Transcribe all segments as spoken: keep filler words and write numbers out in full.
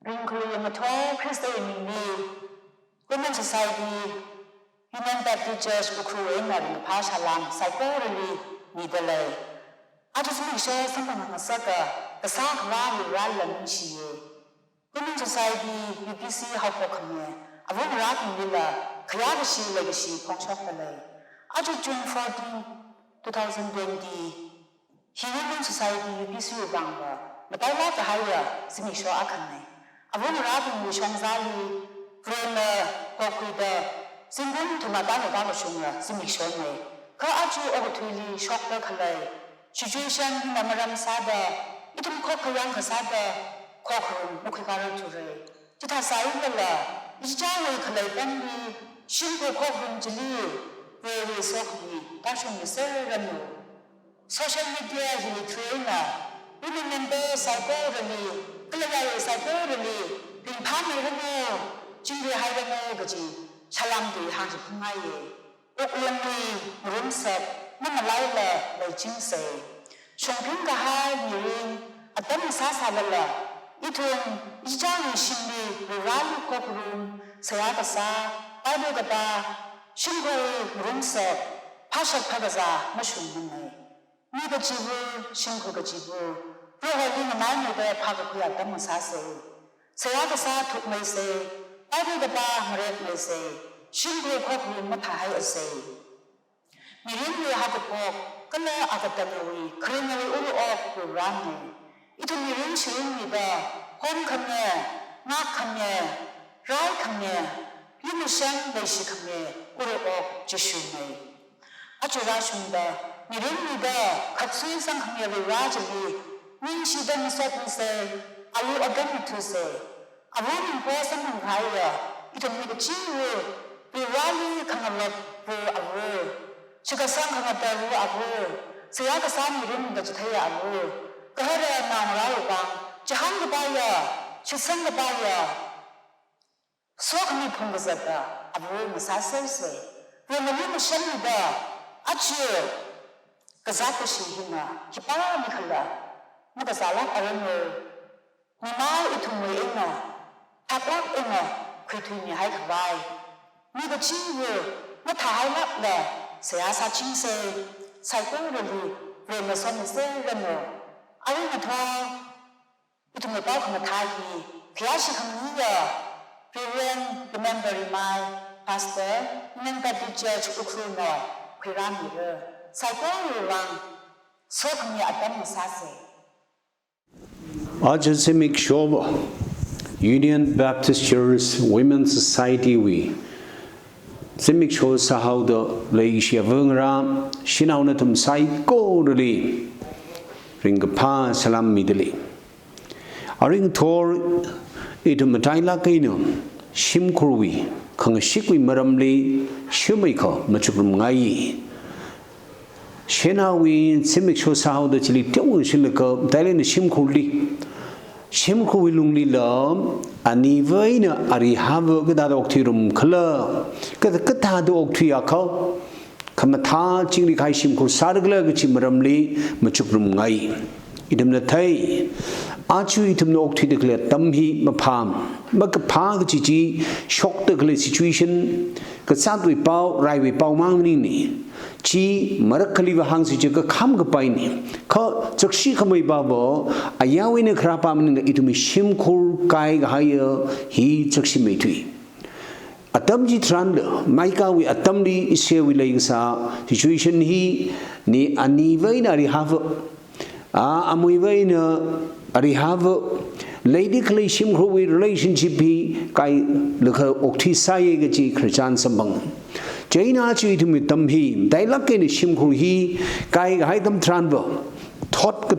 Ringkhalui ngathor Khristawui mingli, Women Society, Union Baptist Church Ukhrul eina ringphā salam saikorali midalei. Aja zimiksho samphang ngasaka kasā Akhava Vareli ningshiye. Women Society U B C haophok khami, avāva̱ ngarābinglila khayā kashi leikashi phongshokdalei. Aja June fourteen, two thousand twenty, hi Women Society U B C wui vangva matailāk kahaiya zimiksho akhanei. Avāva̱ ngarābingwui shongzali, Varena hokhuida, zingkum thumna tāna tākashunga zimikshonei. Kha aja okathuili shokda khalei situation hina maram sāda, ithum khokkha yangkha sāda, khokharum makhuikārarthurei. Chithā sālala, ichichāwui khalei pamli, shimkhur khokharum chili, Varewui sokhami tāshungmiserranu. Social media hili threina, women member saikorali, kala yāwui saikorali, ringphāmeiranu, chingrihairanu kaji salam tui hāngchiphungngaiye. Wuklungli ngarumsak, mamalaila leichingsei. Shungphing kahai mirin, atam sāsālala, ithum ichichāwui shimli Vareli khokharum, seihā kasā, Bible kapā, shimkhurwui ngarumsak, phāshap phākazā mashungmanei. Mi kachiva̱, shimkhur kachiva̱, Proholi nganaimeida phākakhui atam ngasāsei. Seihā kasā thukmeisei, Bible kapā ngarekmeisei, shimkhur khokharum mathāhaiasei. Mirinwui haokaphok, kala akatangawui, kharingawui ura-ok Varenei. Ithum mirin shirinmida, homkhami, ngākkhami, raikhami, lumashan leishikhami ura-ok Jishunei. Aja rāshungda, mirinmida khatsui sangkhami Vare chili, ningshida masotmisei, ali atam mathusei. Avāva̱ ningpo samphang kahaiya, ithum mi kachiva̱, Vareli khangalākva̱ ava̱, shitkasang khangateova̱ ava̱, seihā kasā mirin kachitheiya ava̱, kahara naongarāwui vang, chihān kapaiya, shitsang kapaiya, sokhami phungkazata ava̱ ngasāsersei. Varena lumashanmida, aja kazāt kashi hina khipālikhala makazālākaranu. Mimao ithumwui eina, thaklāk eina khuithuimihaikhavai, mi kachiva̱ mathāhailākla seihā sāchingsei. Saikorali Varena somiserranu. Arui ngathor ithumwui pao khamathā hi khayāshi khamiya Reverend Remember Rimai, Pastor, Union Baptist Church Ukhrulna khuirāmira. Saikorawui vang sokhami atam ngasāsei. Aja zimiksho Union Baptist Church Women Society wui zimiksho sāhaoda leishi avāva̱ ngarā, shanao nathum saikorali ringkaphā salam midalei. Arui ngathor ithum matailāk eina shimkhurwui, khangashikwui maramli shimeikha machukrumngai. Shanaowui zimiksho sāhaoda chili teongasinlaga, matailāk eina shimkhurli, shimkhurwui lunglila, aniva̱ eina arihāva̱ kathāda okthuirumkhala, kathā, kathāda okthuiakha khamathā chingri kahai shimkhur sārakhala kachi maramli machukrumngai. Ithumna thei, aja ithumna okthuida khalei atam hi maphā, makaphā kachi chi, shokda khalei situation, kazātwui pao, raiwui pao mang maningnei. Chi marakkhaliva hāngsi chiakha kham kapainei. Kha chakshi khamei pava, ayāwui eina kharā pā maningla ithumwui shimkhur kai kahaiya hi chakshimeithui. Atam chitharanla, Micahwui atamli Israelwui leikasā situation hi, ni aniva̱ eina arihāva̱, a, amuiva̱ eina arihāva̱, leida khalei shimkhurwui relationship hi kailaga okthuisāya kachi khararchan samphang. Chieina aja ithumwui atam hi, matailāk eina shimkhur hi kai kahai atam tharanva, thot ka,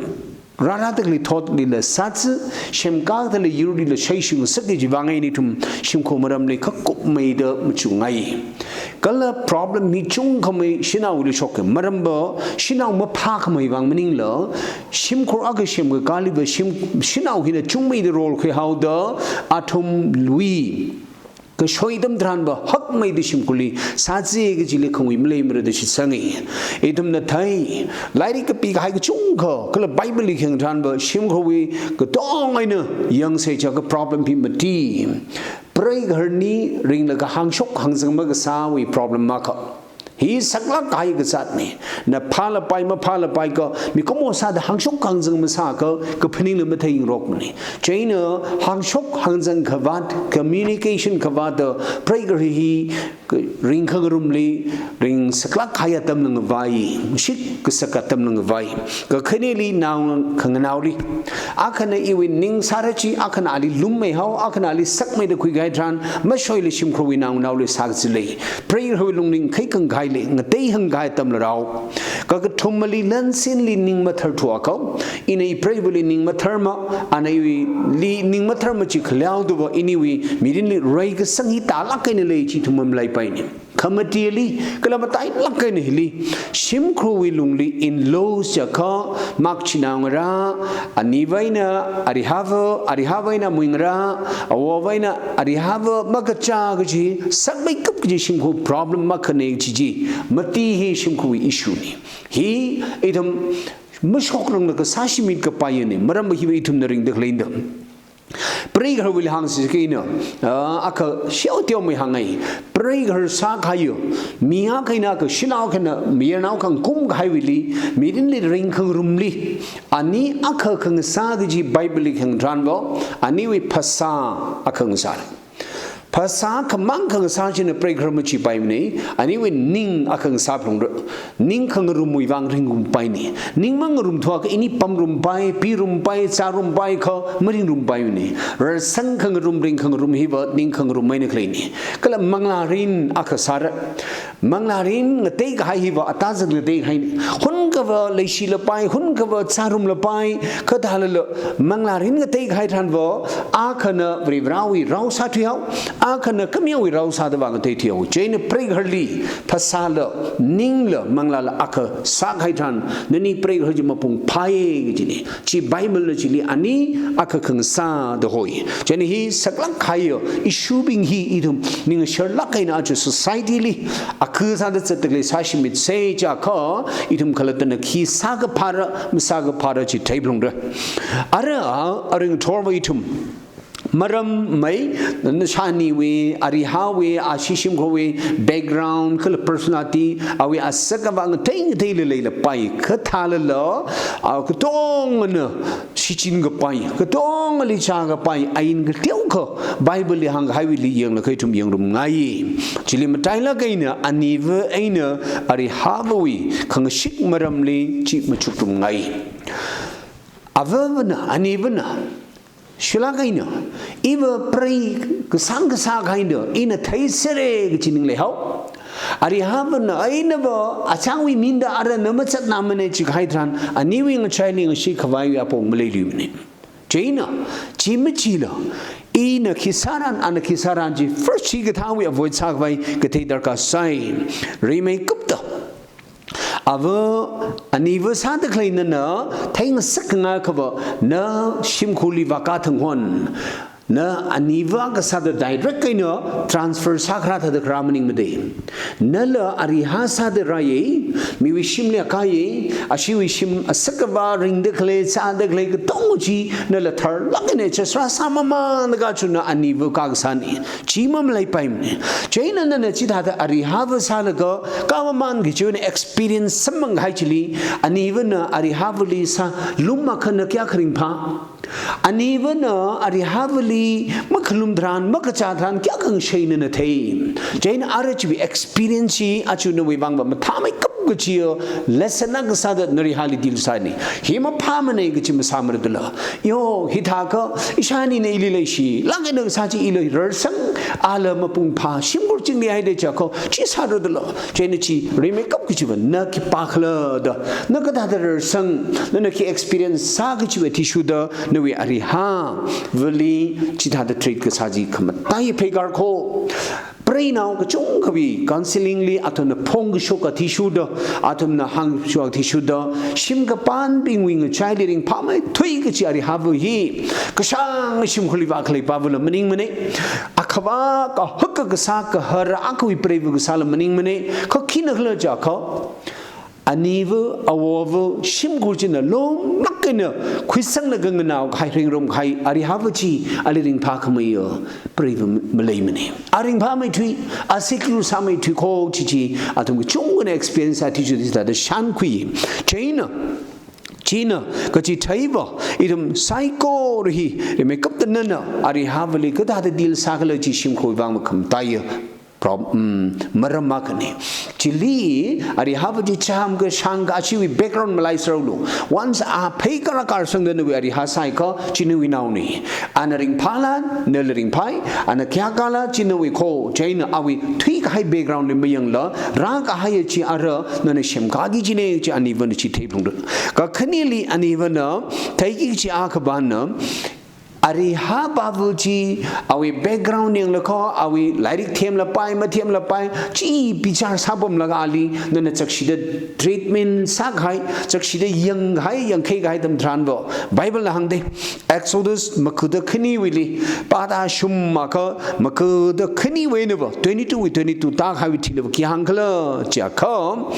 rārada khalei thotlila sātsi, semkā kathā lei yurlila shaishingasaka kaji vang eina ithum shimkhur maramli kakupmeida machukngai. Kala problem hi chungkhamei shanaowuili shoka. Maramva shanao maphākhamei vang maningla, shimkhur akha semkakāliva shim, shanao hina chungmeida role khuihaoda, athumwui Kashoi atam tharanva hakmeida shimkhurli sāchi kajili khangui maleimara da shitsangi. Ithumna thei, lairik kapikahai kachungkha, kala Bible li khayang tharanva shimkhurwui katong eina yangsei chiakha problem hi mati. Preigaharna ringlaga hāngshok hāngzang makasāwui problem makha. Hi saklākkahai kazatna. Na phālapai maphālapai kha, mikumo sāda hāngshok hāngzang masākha, kaphaningla matheingarokmana. Chieina hāngshok hāngzang khavāt, communication khavātda, preigahar hi, ka-, ringkhangarumli, ring saklākkahai atamla ngavai, shik kasak atamla ngavai. Kakhaneli nao khanganaoli. Akhana iwui ning sāra chi, akhana ali lummeihao, akhana ali sakmeida khuikahai tharan, mashoila shimkhurwui naonaoli sākazat lei. Preigaharwui lungning khaikhangahaili, ngateihangkahai atamla rao. Kakathumali lansinli ning matharthuakha, ina ipreiva̱li ning matharma, ana iwuili ning matharma chi khaleoda va iniwui mirinli reikasang hi tālāk eina lei chi ithum mamalaipaina. Khamatili, kala matailāk eina hili, shimkhurwui lungli in-laws chiakha, makchinao ngarā, aniva eina arihāva̱, arihāva̱ eina amui ngarā, awova eina arihāva̱ makachā kaji, sakmeikap kaji shimkhur problem makhana chi chi, mati hi shimkhurwui issue na. Hi ithum mashokrangla kasā shimit kapaina, maram hiva ithumna ringda khalei da. Preigaharwuili hāngsi kaina, ah, akha sheo teomei hāngngai. Preigahar sākahaiya, mi akha eina akha, shanao akhana mayarnao akha ngumkahaiwuili, mirinli ringkhangarumli, ani akha khangasā kaji Bible li khayang tharanva, aniwui phasā akha ngasā. Phasā khamang khangasā china preigahar machipaimana, aniwui ning akha ngasā phalungra. Ning khangarumwui vang ringrumpaina. Ning mangarumthuakha ini pamrumpai, pirumpai, chārumpai kha maringrumpaimana. Rarsang khangarum, ringkhangarum hiva ning khangarum eina khaleina. Kala manglārin akha sāra. Manglārin ngateikahai hiva atazat ngateihaina. Hunkhava leishilapai, hunkhava chārumlapai, khathalala manglārin ngateikahai tharanva, akhana Varivarāwui rao sāthuihao, akhana khameowui rao sāda vang ngateithuihao. Chieina preigaharli, phasāla, ningla, manglāla akha sākahai tharan, nani preigahar chi mapung phāya kajina. Chi Bible na chili ani akha khangasā da hoi. Chieina hi saklākkahai issue bing hi ithum ning sharlāk eina aja society li akha sāda zatda khalei sāshimitsei chiakha, ithum khalattana khi sākaphāra, masākaphāra chi theiphalungra. Ara, aring thorva ithum maram mai, nashaniwui, arihāwui, ashi shimkhurwui, background, kala personality, awui asak avā ngatei ngateila leilapai, khathalala, ah, katongana shichinkapai, katongali chākapai, ain kateokha, Bible li hāngkahaiwuili yanglakha ithum yangrumngai. Chili matailāk eina, aniva eina, arihāva̱wui, khangashik maramli, chi machukrumngai. Ava̱va̱na, aniva̱na, shilāk eina, iva prei kasāng kasā kahaina, ina theisera kachi ning leihao. Arihāva̱na einava, achangwui minda arana mazatnāmana chikahai tharan, aniwui ngachaili ngashikhavaiwui apong maleiluimana. Chieina, chi machila, ina khi sāran, ana khi sāran chi, first hikathāwui avoid sākhavai, kathei darkar sai, rimeikapta. Ava̱, aniva̱ sāda khalei nana, theingasak ngai khava, na shimkhurli vākā thang hon. Na aniva̱ kasāda direct eina transfer sākharā thāda kharā maningmada. Nala arihā sāda rāya, miwui shimli kāya, ashiwui shim asak avā ringda khalei, sāda khalei katonga chi, nala tharlāk eina chasra sāmamānlaga china aniva̱ kā kasāna. Chi mamalaipaimana. Chieina nana chithāda arihāva̱ sālaga, kāmamān kachi eina experience samphang kahai chili, aniva̱na arihāva̱li sā, lum akhana kayākha ringphā. Aniva̱na arihāva̱li makhalum tharan, makachā tharan, kayākha ngashei nana thei. Chieina ara chiwui experience chi, aja nawui vangva mathāmeikap kachi, lesson akha sāda narihāli deal sāna. Hi maphāmana kachi masāmara dala. Yo, hithākha, ishānina ili leishilāk eina kasā chi ila rarsang, ala mapung phā, shimkhur chingri haida chiakha, chi sāra dala. Chieina chi, rimeikap kachiva, na khipākhala da, na kathāda rarsang, nana khi experience sā kachiva athishurda, nawui arihāva̱li, chithāda treat kasā chi khamataiya pheikar kho. Preinao kachungkhawui counseling li athumna phongkashok athishurda, athumna hāngshok athishurda, shim kapanbingwui ngachaili ringphāmeithui kachi arihava hi kashāng shimkhurli vākhalei pāvala maningmana. Akhava kahaka kasā kahara akhawui preiva kasāla maningmana. Kha khina khala jiakha, aniva, awova, shimkhur china lomlāk eina khuisanglaga nganao kahai, ringrum kahai arihava chi ali ringphākhameiya preiva maleimana. A ringphāmeithui, a secure sāmeithui kho chi chi athum kachungkhana experience athishurda thāda shānkhui. Chieina, chieina kachitheiva ithum saikora hi rimeikapta nana arihavali kathāda deal sākhala chi shimkhurwui vang makhamataiya prob-, mm, maram akhana. Chili arihava chi chām kashāng kashiwui background malaiserhaolu. Once a phei kara karsangda nawui ariha sāakha, chi nawui naona. Ana ringphāla nala ringphāi, ana kayākhala chi nawui kho, chieina awui thuikahai background li mayangla, rākahaiya chi ara nana semkaki kajina chi anivana chi theiphungda. Kakhaneli anivana theiki kachi akhavana, ariha pāva chi, awui background yanglaga, awui lairik themlapai, mathemlapai, chi bichar sāpamlaga ali nana chakshida treatment sākahai, chakshida yanghai, yangkheikahai atam tharanva, Bible na hāngda, Exodus maga da khaniwuili, pāda shumakha maga da khaniwui einava, twenty-two wui twenty-two tākahaiwui thiliva khi hāngkhala jiakha,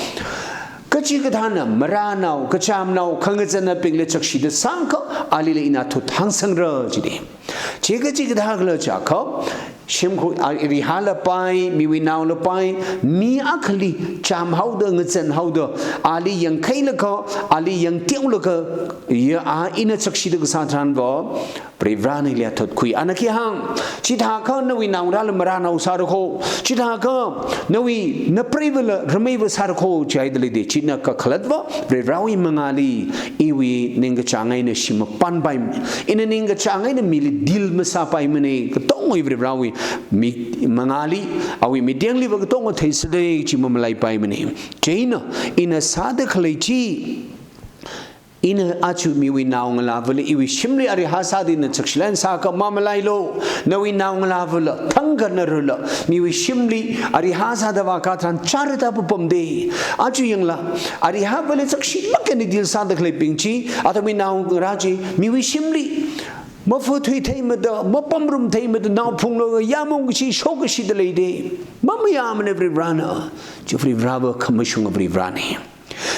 kachikathāna marānao, kachamnao, khangazannaobingli chakshida sāakha, alila ina thut hāngsangra jida. Chi kachikathā khala jiakha, shimkhur, a, ariha lapai, miwui nao lapai, mi akhali chamhaoda, ngazanhaoda, ali yangkheilaga, ali yangteolaga, ya a ina chakshida kasā tharanva, Varivarana ili athutkhui. Ana khi hāng, chithākha nawui naongarāla marānao sāra kho, chithākha nawui napreivala rameiva sāra kho, jihaida leida. China kakhalatva, Varivarawui mangāli, iwui ningkachāng eina shim mapanpaimana. Ina ningkachāng eina mili deal masāpaimana. Katongwui Varivarawui mi-, mangāli, awui midiangliva katonga theisāda chi mamalaipaimana. Chieina, ina sāda khalei chi, ina aja miwui naongalāvala iwui shimli ariha sāda ina chakshila eina sāakha mamalailu. Nawui naongalāvala, thangkha narala, miwui shimli ariha sāda vākatharan chara tāpapamda. Aja yanglu, arihavali chakshilāk eina deal sāda khaleibing chi, athumwui naongarā chi, miwui shimli mafathui theimada, mapamrum theimada, nao phunglaga yāmong kashi, shok kashida leida. Mamayāmana Varivarana, chi Varivarava khamashunga Varivarana.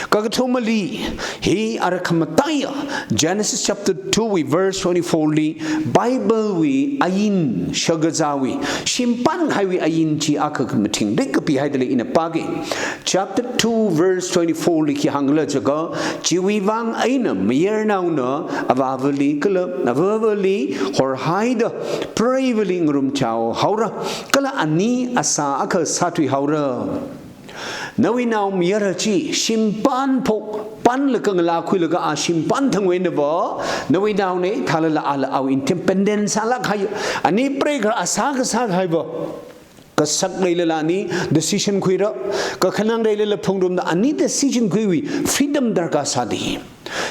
Kakathumali, hi ara khamataiya, Genesis chapter two wui verse twenty-four li, Bible wui ain, shakazāwui, shim pankahaiwui ain chi akha mathingrik kapihaida lei ina pāga. Chapter two verse twenty-four li khi hāngkhala jiakha, chiwui vang eina mayarnaona avāvali kala avavali horhaida, preivali ngarumchao haora, kala ani asā akha sāthui haora. Nawui naomayara chi, shim panphok, panlaga ngalā khuilaga a shim panthangwui einava, nawui naona, thālala ala awui independent sālāk kahai, ani preigaharā sā kasā kahaiva, kasak leilala ani decision khuira, kakhanang leilala phungrumda ani decision khuiwui freedom darkar sāda.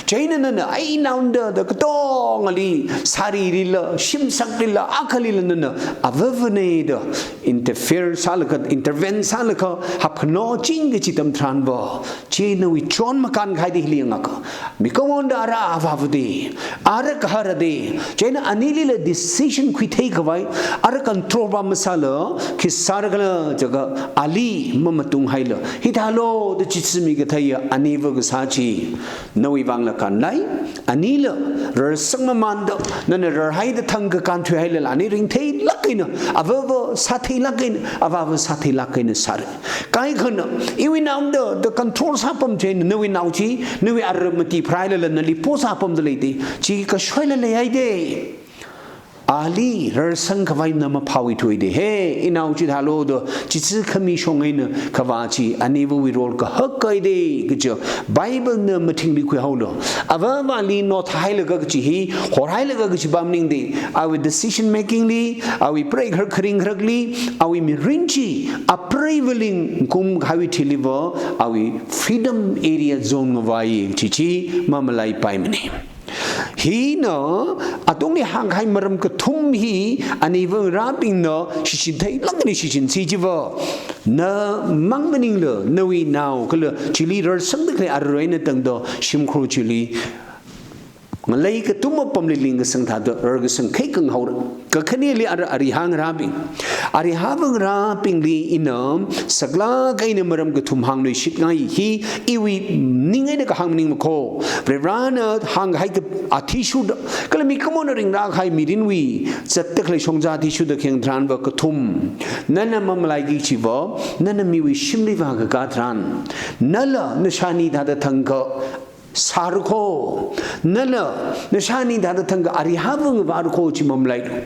Chieina nana ai naonda da katongali, sārilila, shimsaklila, akhalila nana avavana da interfere sālaga, intervene sālaga, hapkhano ching kachi atam tharanva, chi nawui chon makānkahai da hili yangakha, mikumo da ara avāvada, ara gaharada. Chieina anilila decision khuitheikhavai ara control pā masāla, khi sārakhala jiakha ali mamatunghailu. Hithālu da chithāmi katheiya aniva kasā chi, nawui vangla kānlei, anila rarsang mamānda, nana rarhaida thangkha kānthuihailala ani ringtheilāk eina, avava sātheilāk eina, avava sātheilāk eina sāra. Kaikhana, iwui naonda da control sāpam chieina, nawui nao chi, nawui ara mati pharailala nali po sāpamda leida, chi kashoila leihaida. Ali rarsang khavai na maphāwui thuida. He, inao chithālu da, chithā khami shong eina kavā chi, anivawui role kahak kahaida, kaja Bible na mathingri khuihaolu. Avavali nothailaga kachi hi, horhailaga kachi pam maningda, awui decision making li, awui preigahar kharing kharakli, awui mirin chi, apreivaling kum kahaiwui thiliva, awui freedom area zone ngavai chi chi mamalaipaimana. Hina atungli hāngkahai maram kathum hi aniva ngarābingna shichin theilāk eina shichinsi chiva, namang maningla nawui nao kala chili rarsangda khalei arui eina tangda shimkhur chili ngalei kathum apamli lingkasang thāda rarkasang khaikang haora. Kakhaneli ara arihā ngarābing. Arihāva ngarābingli ina saklāk eina maram kathum hāngluishitngai hi iwui ning eina kahāng maningmakho. Varivarana hāngkahai ka athishurda, kala mikumona ringrākahai mirinwui zatda khalei shongza athishurda khayang tharanva kathum, nana mamalaiki chiva, nana miwui shimli vākakā tharan, nala nashani thāda thangkha sārakho. Nala nashani thāda thangkha arihāva ngavārakho chi mamalailu.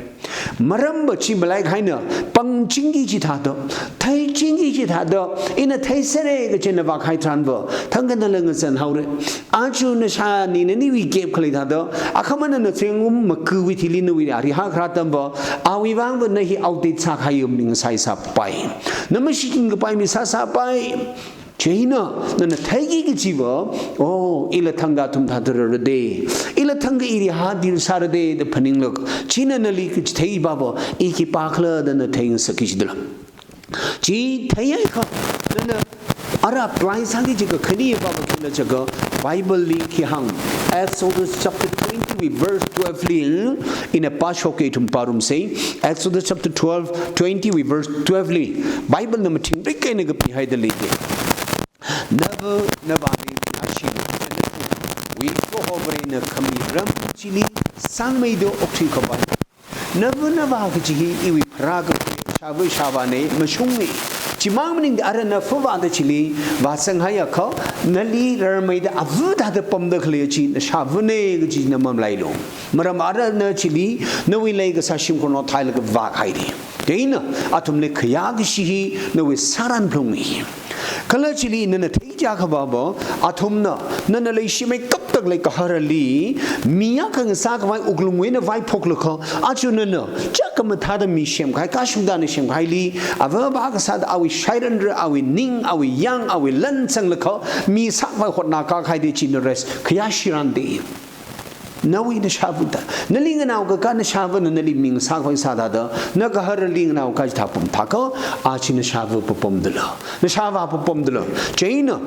Maramva chi malaikahaina, pangchingki chithāda, theichingki chithāda, ina theisera kachi eina vākahai tharanva, thangkha nala ngazan haora. Aja nashani naniwui gap khalei thāda, akhamana na zengum makuwui thili nawui arihā kharā atamva, awui vangva na hi outdate sākahai maning sāsāpai. Na mashichin kapai mi sāsāpai. Chieina, nana theiki kachiva, oh, ila thangkha athum thāda rarade, ila thangkha i arihā deal sārade da phaninglaga, china nali kachithei pava, i khipākhala da na theingasakki jidala. Chi theihaiakha, nana ara apply sāki jiakha khani pava khila jiakha, Bible li khi hāng, Exodus chapter twenty wui verse twelve li, ina pāshokki ithum pārumsa, Exodus chapter twelve, twenty wui verse twelve li, Bible na mathingrik eina kapihaida leide. Nava navāli phayāshilu, nawui Proho Varena khami ram chili sangmeida okthuikhavai. Nava navā kachi hi iwui pharākakhui ishāva ishāvāna, mashunga. Chimang maningda ara navāvāda chili vāsanghaiakha, nali rarmeida ava thāda pamda khalei chi nashāvana kachi na mamalailu. Maram arana chili nawui leikasā shimkhur nao thailaga vākhaira. Chieina athumli khayākashi hi nawui sāran phalunga. Kala chili nana thei jiakha pava, athumna nana leishimeikapda khalei gaharali mi akha ngasākhavai wuklungwui eina vaiphoklaga, aja nana chiyākha mathāda mi semkahai, kashungda na semkahaili, avāva kasāda awui shairanra, awui ning, awui yang, awui lan zanglaga mi sākhavai hotnakākahai da china rest khayāshiranda. Nawui nashāvada, nali nganaokakā nashāvana nali mi ngasākhavai sāda da, na gaharali nganaokakā chithā pamthākha, aja nashāva papamdala, nashāvā papamdala. Chieina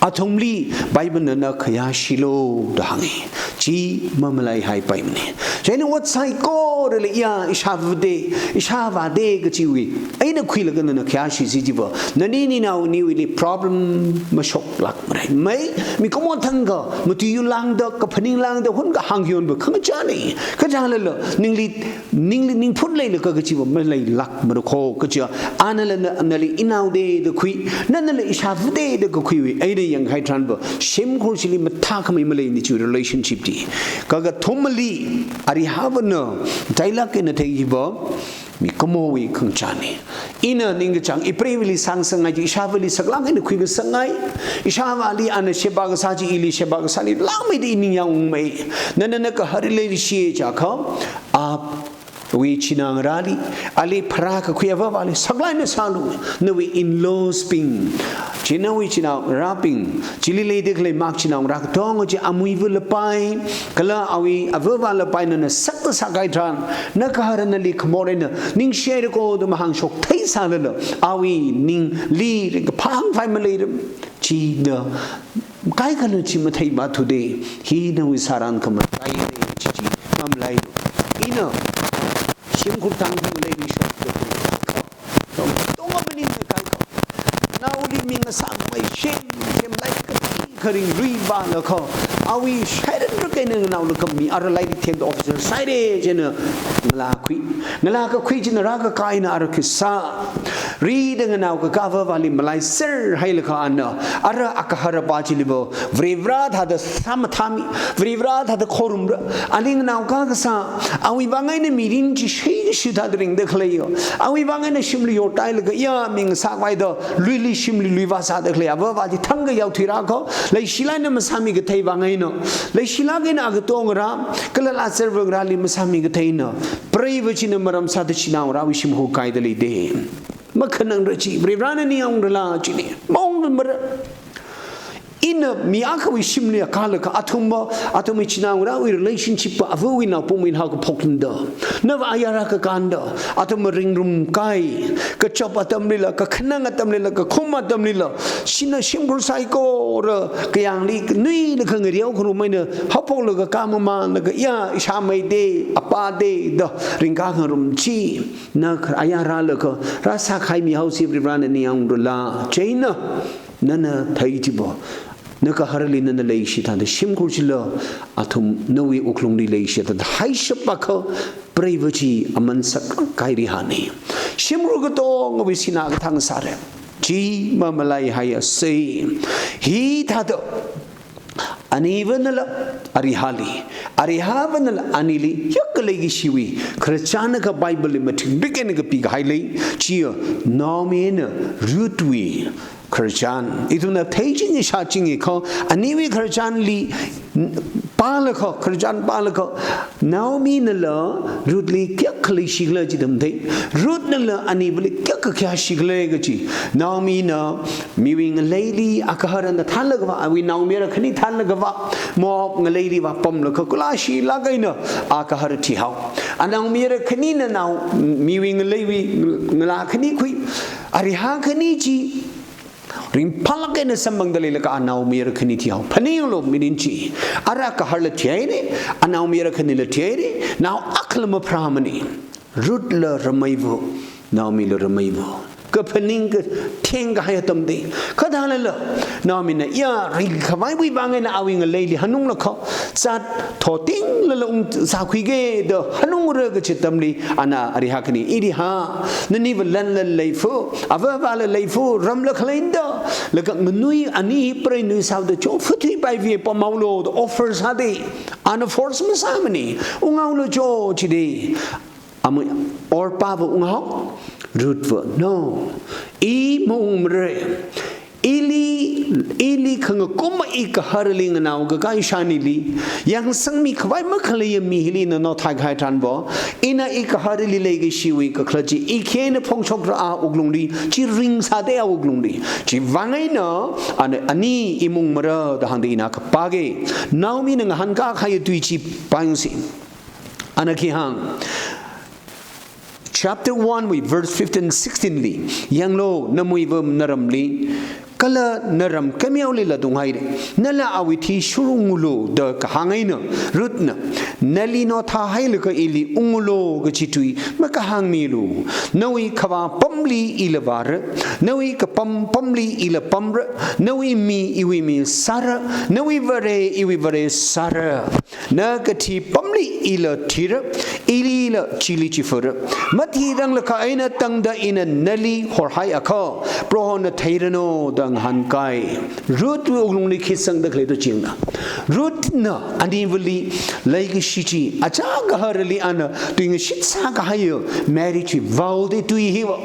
athumli Bible na na khayāshilu da hānga. Chi mamalaihaipaimana. Chieina ot saikorali ya, ishāvada, ishāvāda kachiwui eina khuilaga nana khayāshisi chiva, nani ninao niwuili problem mashoklākmara. Mai, mikumo thangkha matuiyur lāngda, kaphaning lāngda, hun kahāng yonva khangachāna. Kachālala ningli, ningli ningphun leilaga kachiva maleilākmarakho. Kaja, anala na, nali inaoda da khui, nanala ishāvada da kakhuiwui eina yangkahai tharanva, shimkhur chili mathākhamei maleina chi relationship chi. Kakathumali, arihāvana theilāk eina theiva, mikumowui khangachāna. Ina ningkachāng, ipreiva̱li sāngasakngai chi, ishāva̱li saklāk eina khuingasakngai. Ishāva̱li ana sheba kasā chi, ili sheba kasāli lāngmeida ining yangungmei. Nana nagaharali leishi jiakha, awui chinaongarāli, ali pharākakhui avāva̱li saklāk eina sālu. Nawui in-laws bing, chi nawui chinaongarābing, chili leida khalei mak chinaongarā katonga chi amuiva̱lapai, kala awui avāva̱lapai nana sakta sākahai tharan, nagahara nali khamor eina ningshirako da mahāngshok theisālala, awui ningli ringkaphā hāngkhavai maleira. China kaikhana chi matheipathuda, hi nawui sāran khamataina chi chi mamalailu. Ina shimkhur tang hi maleimishokda, katonga maningmei kaikha, naoli mi ngasākhamei shem, shem lairik kharing lui vālaga, awui shairanra kahaina nganaolaga mi ara lairik themda officer sāhaira chieina ngalākhui. Ngalākakhui china rākakā eina ara khi sā. Rida nganaokakā avāva̱li malaiser hailaga ana, ara agaharapa chiliva Varivarā thāda sāmathāmi, Varivarā thāda khorumra. Ali nganaokā kasā, awui vang eina mirin chi shei kashi thāda ringda khaleiya, awui vang eina shimli yortailaga ya mi ngasākhavai da, luili shimli lui vāsāda khalei avāva̱ chi thangkha yaothuirakha, leishilāk eina masāmikathei vang eina, leishilāk eina agatongarā kala lazarva ngarāli masāmikatheina, preiva̱ china maram sāda chinaongarāwui shim hokaida leida. Makhanangra chi, Varivarāna ningyāngrala china, maungmara. Ina mi akhawui shimli kalaga athumva, athumwui chinaongarāwui relationship va avawui naopamwui eina haokaphok tangda, nava ayar rākakānda, athumva ringrumkahai, kachap atamlila, kakhanang atamlila, kakhum atamlila, shina shimkhur saikora kayāngli nuilaga ngareo kharum eina haophoklaga khamamānlaga, ya, ishāmei te, apā te da ringkakhangarum chi, na khar ayar rālaga rāsākahai mihaosi Varivarana ningyāng rala, chieina nana thei chiva, na gaharli nana leishi thāda shimkhur chila athum nawui wuklungli leishi thāda haishapakha preiva chi aman sakkahai rihāna. Shimkhur katongawui sinā kathang sāra. Chi mamalaihaiasa. Hithāda anivanala arihāli, arihavanala anili kayākha leikashiwui khararchan akha Bible li mathingrik eina kapikahai lei. Chiya Naomi eina Ruthwui khararchan. Ithumna theichingi shāchingi kha, aniwui khararchanli pālaga, khararchan pālaga, Naominala Ruthli kayākha leishikhala chi tamthei. Ruth nala anivali kayākha khayāshikhala kachi. Naomina miwui ngaleili agahar ana thānlaga vā, awui naomayara khani thānlaga vā, Moab ngaleili vāpamlaga kula shilāk eina agahar thihao. Anaomayara khanina nao, miwui ngaleiwui ngalā khani khui, ariha khani chi ringphālāk eina samphangda leilaga anaomayara khani thihao. Phaninglu mirin chi. Ara gaharla thihaira, anaomayara khanila thihaira, nao akhala mapharāmana. Ruthla rameiva, Naomila rameiva. Kaphaning katheng kahai atam da. Kha thālala, Naomina ya ringkhavaiwui vang eina awui ngaleili hanunglaga, zat thotinglala ungzākhuiga da hanungra kachi atamli, ana ariha khani, iriha, naniva lanla leifa, avāvala leifa, ramla khalei eina da, laga nganui ani hi preinui sāda cho, phathuipaivi pamhaolu da offer sāda, ana force masāmana, unghaolu cho chida. Amei Orpahva unghao, Ruthva, no, i maungmara. Ili, ili khangakumva i gaharli nganao kakā ishānili, yangsangmi khavai makhaleiya mi hili ina nothai kahai tharanva, ina i gaharli leikashiwui kakhalat chi, i khina phongshokra a wuklungli, chi ringsāda a wuklungli. Chivang eina, ana, ani i maungmara da hāngda ina kapāga. Naomina ngahānkā kahai tui chi pāyangsa. Ana khi hāng, chapter one wui verse fifteen, sixteen li, yanglu, namuiva naramli, kala naram kameolila tunghaira. Nala awui thi shurungulu da kahāng eina, Ruthna, nali nothahailaga ili ungulu kachi tui makahāngmilu. Nawui khavā pamli ila vāra, nawui kapam pamli ila pamra, nawui mi iwui mi sāra, nawui Vare iwui Vare sāra. Na kathi pamli ila thira, ilila chili chifara. Mathi rānglakha eina tangda ina nali horhaiakha, Prohona theiranu da ngahānkai. Ruthwui wuklungli khi sangda khalei to chingna. Ruthna anivali leikashi chi, achā gaharli ana tuingashit sākahaiya marriage vow da tui hiva.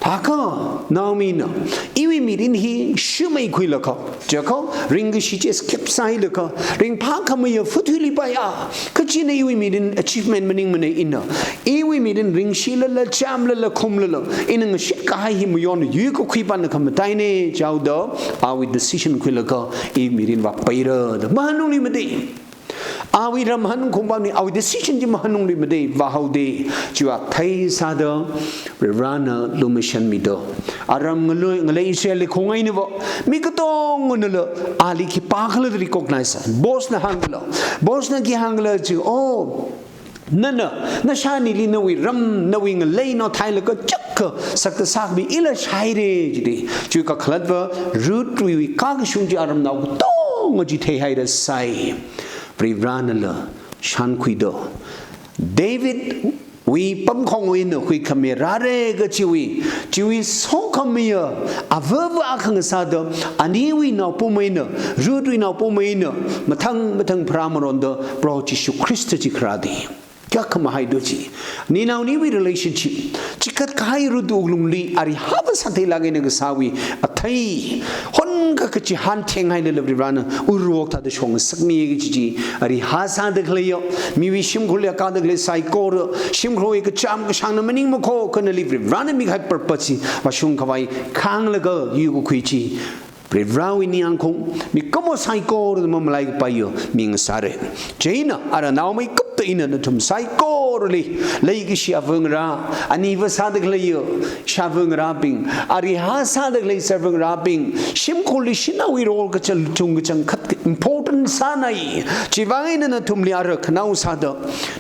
Thākha Naomina, iwui mirin hi shumeikhuilaga, chakha ringkashi chi skip sāhailaga, ringphākhameiya phathuili paiya, kachina iwui mirin achievement maningmana ina. Iwui mirin ringshilala, chamlala, khumlala, ina ngashit kahai hi mayon yuikakhui pānna khamataina, chaoda, awui decision khuilaga, iwui mirin vāpaira da. Mahanungluimada. Awui ram hanung khumpamli, awui decision chi mahanungluimada, vāhaoda, chiva theisāda, Varivarana lumashanmida. Aram ngalei, ngalei Israelli khongainava, mi katonganala, ali khipākhala recognize sā. Boazna hāngkhala, Boazna khi hāngkhala chi, oh, nana, nashānili nawui ram, nawui ngalei nothailaga chakha sakta sākhami ila shāhaira jida. Chiwui kakhalatva, Ruthwui kakashung chi aramnao katonga chi theihaira sai. Varivaranala shānkhuida, Davidwui pamkhongwui eina huikhami rāra kachiwui, chiwui sokhameiya avāva akha ngasāda, aniwui naopamwui eina, Ruthwui naopamwui eina, mathang mathang pharāmaronda, Proho Jishu Khrista chi kharāda. Kayākha mahai do chi. Ninao niwui relationship. Chikat kahai Ruth wuklungli, arihava sātheilāk eina kasāwui athei. Hon kha kachihān thenghailala Varivarana, urwok thāda shongasakmi kachi chi. Ariha sāda khaleiya, miwui shimkhurli akāda khalei saikora, shimkhurwui kachām kashāngna maningmakho, kha nali Varivarana mikahai purpose chi, vāshungkhavai khānglaga yuikakhui chi. Varivarāwui ningyāngkhaung, mikumo saikorali mamalaikapaiya mi ngasāra. Chieina ara naomeikapta ina nathum saikorali, leikashi avangarā, ani vā sāda khaleiya ishāvangarābing, ariha sāda khalei servangarābing, shimkhurli shanaowui role kachal chungkachang khat important sānai. Chiwui vang eina nathumli ara khanao sāda,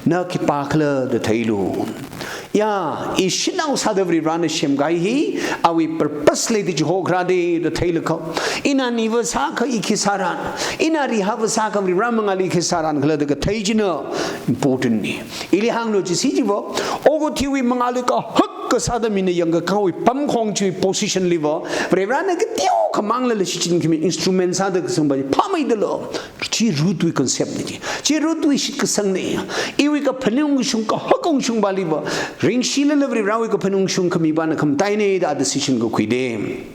na khipākhala da theilu. Ya, i shanao sāda Varivarāna semkahai hi, awui purpose leida chihokharāda da theilakha. Ina ani vā sākha i khi sāran, ina ariha vā sākha Varivarā mangāli khi sāran khala da kathei china important na. Ili hānglu chi si chiva, okathuiwui mangāli kahaka sāda mina yangkakāwui pamkhong chiwui position liva, Varivarāna kateokha manglala shichinkhami instrument sāda kasangpa chi phāmeidala. Chi Ruthwui concept na chi. Chi Ruthwui shitkasang na. Iwui kaphaning ungshung kahaka ungshungpaliva, ringshilala Varivarāwui kaphaning ungshung khamipana khamataina da decision kakhuida.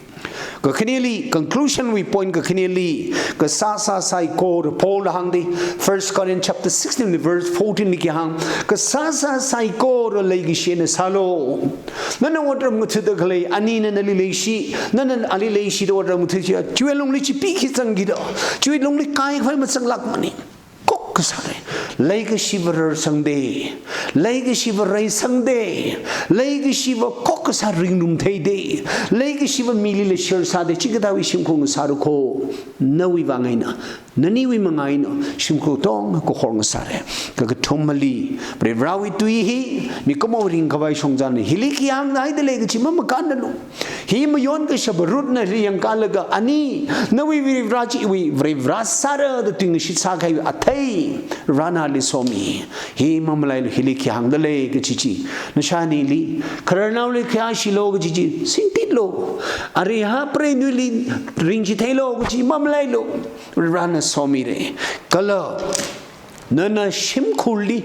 Kakhaneli, conclusion wui point kakhaneli, kasāsā saikora Paulna hāngda, First Corinthians chapter sixteen verse fourteen li khi hāng, kasāsā saikora leikashi eina sālu. Nana otram ngathada khalei, anina nali leishi, nana ali leishida otram ngathada, chiwui lungli chipee khi zangkida, chiwui lungli kaikhawai mazanglākmana. Kok kasāra. Leikashiva rarsangda, leikashiva reisangda, leikashiva kok kasā ringrum theida, leikashiva milila share sāda, chikathāwui shimkhur ngasāra kho, nawui vang eina, naniwui manga eina, shimkhur tong kahor ngasāra. Kakathumali, Varivarāwui tui hi, mikumo ringkhavai shongzan hili khi hānghaida lei kachi mamakānnalu. Hi mayonkashapa Ruthna hili yangkālaga ani, nawui Varivarā chi iwui Varivarā sāra da tuingashit sākahai athei, Varivarāna ali somi. Hi mamalailu, hili khi hāngda lei kachi chi. Nashānili, khararnaoli khi hāngshilu kachi chi, singtitlu. Ariha preinaoli ringchitheilu kachi mamalailu. Varivarāna somira. Kala, nana shimkhurli,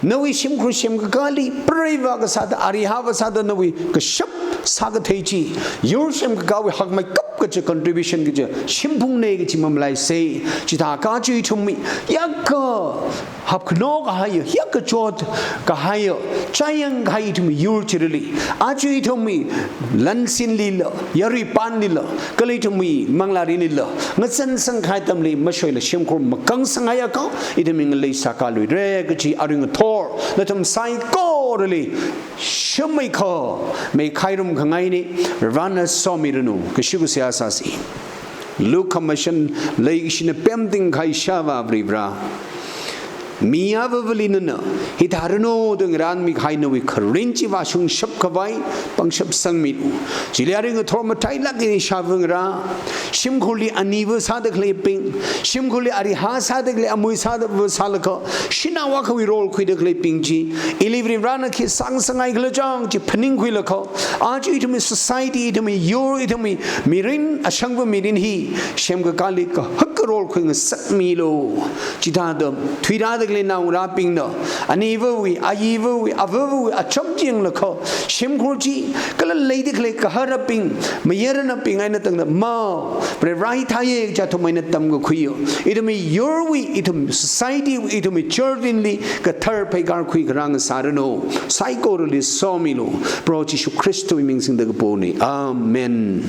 nawui shimkhur semkakāli, preiva kasāda, ariha vā sāda nawui kashap sākathei chi, yur semkakāwui hakmeikap kaja contribution kaja shimphungna kachi mamalaisa. Chithākha aja ithumwui, yaka hapkhano kahaiya, yaka chot kahaiya, chayang kahai ithumwui yur chirali, aja ithumwui lansinlila, yaruipanlila, kala ithumwui manglārinlila, ngachansang kahai atamli mashoila shimkhur makangsanghaiakha, ithumwui ngalei sākaluira kachi arui ngathor nathum saikorali shimmeikha, meikhairum khangaina. Varivarāna somiranu, kashu kasā sāsa. Lukhamashan leikashina pemting kahai ishāvā Varivarā, mi avāvali nana hithāranu da ngarānmi kahai nawui kharing chi vāshungshap khavai pangshap sangmilu. Chili arui ngathor matailāk eina ishāvā ngarā, shimkhurli ani vā sāda khaleibing, shimkhurli ariha sāda khalei, amui sāda vā sālaga, shanao akhawui role khuida khaleibing chi, ili Varivarāna khi sāngasakngai khala chang chi phaningkhuilaga, aja ithumwui society, ithumwui yur, ithumwui mirin, ashangva mirin hi semkakāli kahaka role khuingasakmilu. Chithāda thuirāda khalei naongarābingna, ani vāwui, ayi vāwui, avā vāwui acham chi yanglaga, shimkhur chi, kala leida khalei kaharabing, mayarnabing eina tangda ma, Varivarā hithāya kaja athum eina tamkakhuiya, ithumwui yurwui, ithum society wui, ithumwui church li kathar pheikar khuikharā ngasāranu. Saikorali somilu. Proho Jishu Khristawui ming singda kapona. Amen.